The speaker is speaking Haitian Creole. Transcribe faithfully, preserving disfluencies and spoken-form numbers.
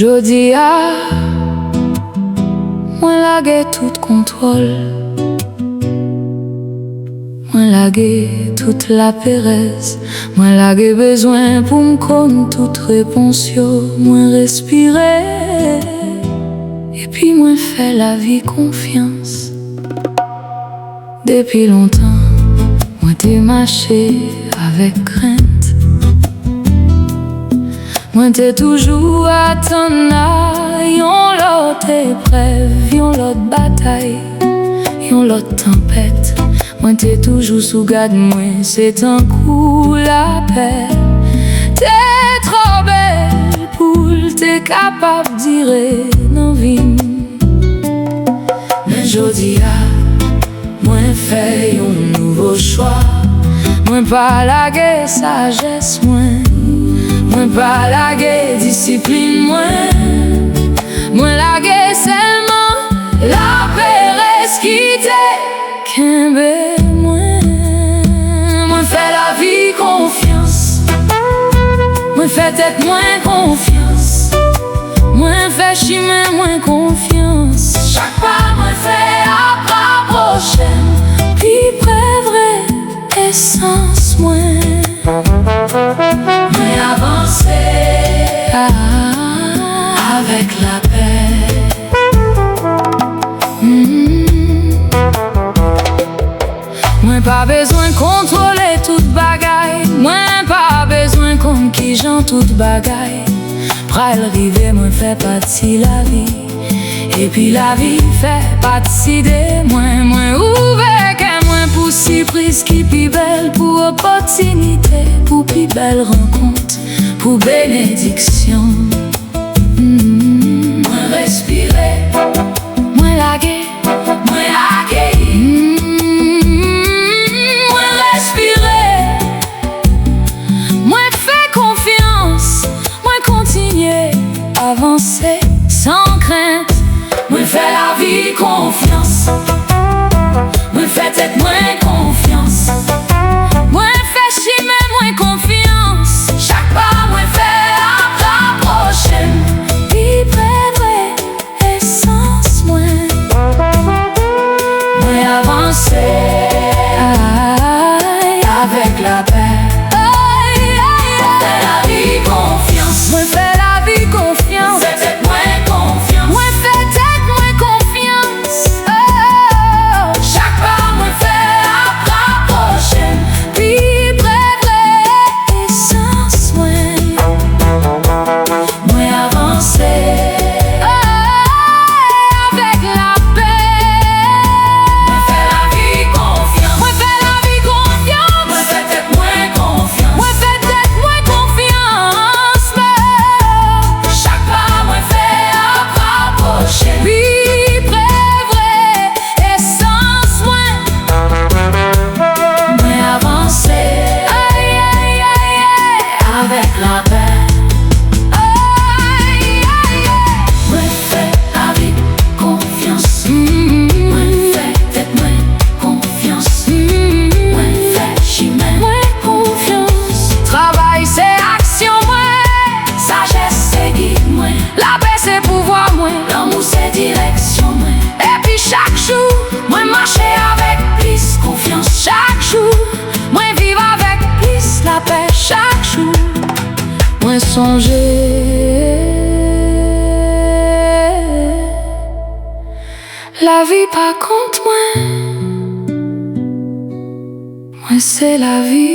Jodi a, mwen lage tout kontwòl. Mwen lage tout laperèz. Mwen lage bezwen pou m konn tout repons yo. Mwen respire, epi mwen fè lavi konfyans. Depi lontan, mwen te mache avèk krent. Mwen te toujou atann a yon lòt eprèv, yon lòt batay, yon lòt tanpèt. Mwen te toujou sou gad mwen, se tankou lapè te twò bèl pou l te kapab dire nan vi m. Men jodi a, mwen fè yon nouvo chwa. Mwen pa lage sajès mwen. Mwen pa lage disiplin mwen. Mwen lage sèlman laperèz ki te kenbe mwen. Mwen fè lavi konfyans. Mwen fè tèt mwen konfyans. Mwen fè chimen mwen konfyans. Chak pa mwen fè ap rapwoche m pi pre vre esans mwen. Mwen avanse avèk lapè. Mm. Mwen pa bezwen kontwole tout bagay. Mwen pa bezwen konn kijan tout bagay pral rive. Mwen fè pati lavi, epi lavi fè pati de mwen. Mwen ouvè kè mwen pou sipriz ki pi bèl, pou opòtinite, pou pi bèl rankont, pou benediksyon. Mm, mwen respire. Mwen lage. Mwen akeyi. Mm, mwen respire. Mwen fè konfyans. Mwen kontinye avanse san krent. Mwen fè lavi konfyans. Mwen fè tèt mwen konfyans. Mwen fè chimen mwen konfyans. Chak pa mwen fè ap rapwoche m pi pre vre esans mwen. Mwen avanse avèk lapè. Mwen fè lavi konfyans. Mwen fè lavi konfyans. Mwen fè tèt mwen konfyans. Mwen fè tèt mwen konfyans. Oh. Chak pa mwen fè ap rapwoche m pi pre vre esans mwen. Mwen avanse, oh, avèk lapè. Mwen fè lavi konfyans. Mwen fè lavi konfyans. Mwen fè tèt mwen konfyans. Mwen fè tèt mwen konfyans. Chak pa mwen fè ap rapwoche m pi pre vre esans mwen. Mwen avanse, ay, ay, ay, ay, avèk lapè. Ay, ay, ay. Mwen fè lavi konfyans. Mm. Mwen fè tèt mwen konfyans. Mm. Mwen fè chimen mwen konfyans. Travay se aksyon mwen. Sajès se gid mwen. Lapè se pouvwa mwen. Lanmou se direksyon mwen. Epi chak jou, mwen mache avèk plis konfyans. Chak jou, mwen viv avèk plis lapè. Chak jou, mwen sonje lavi pa kont mwen. Mwen se lavi.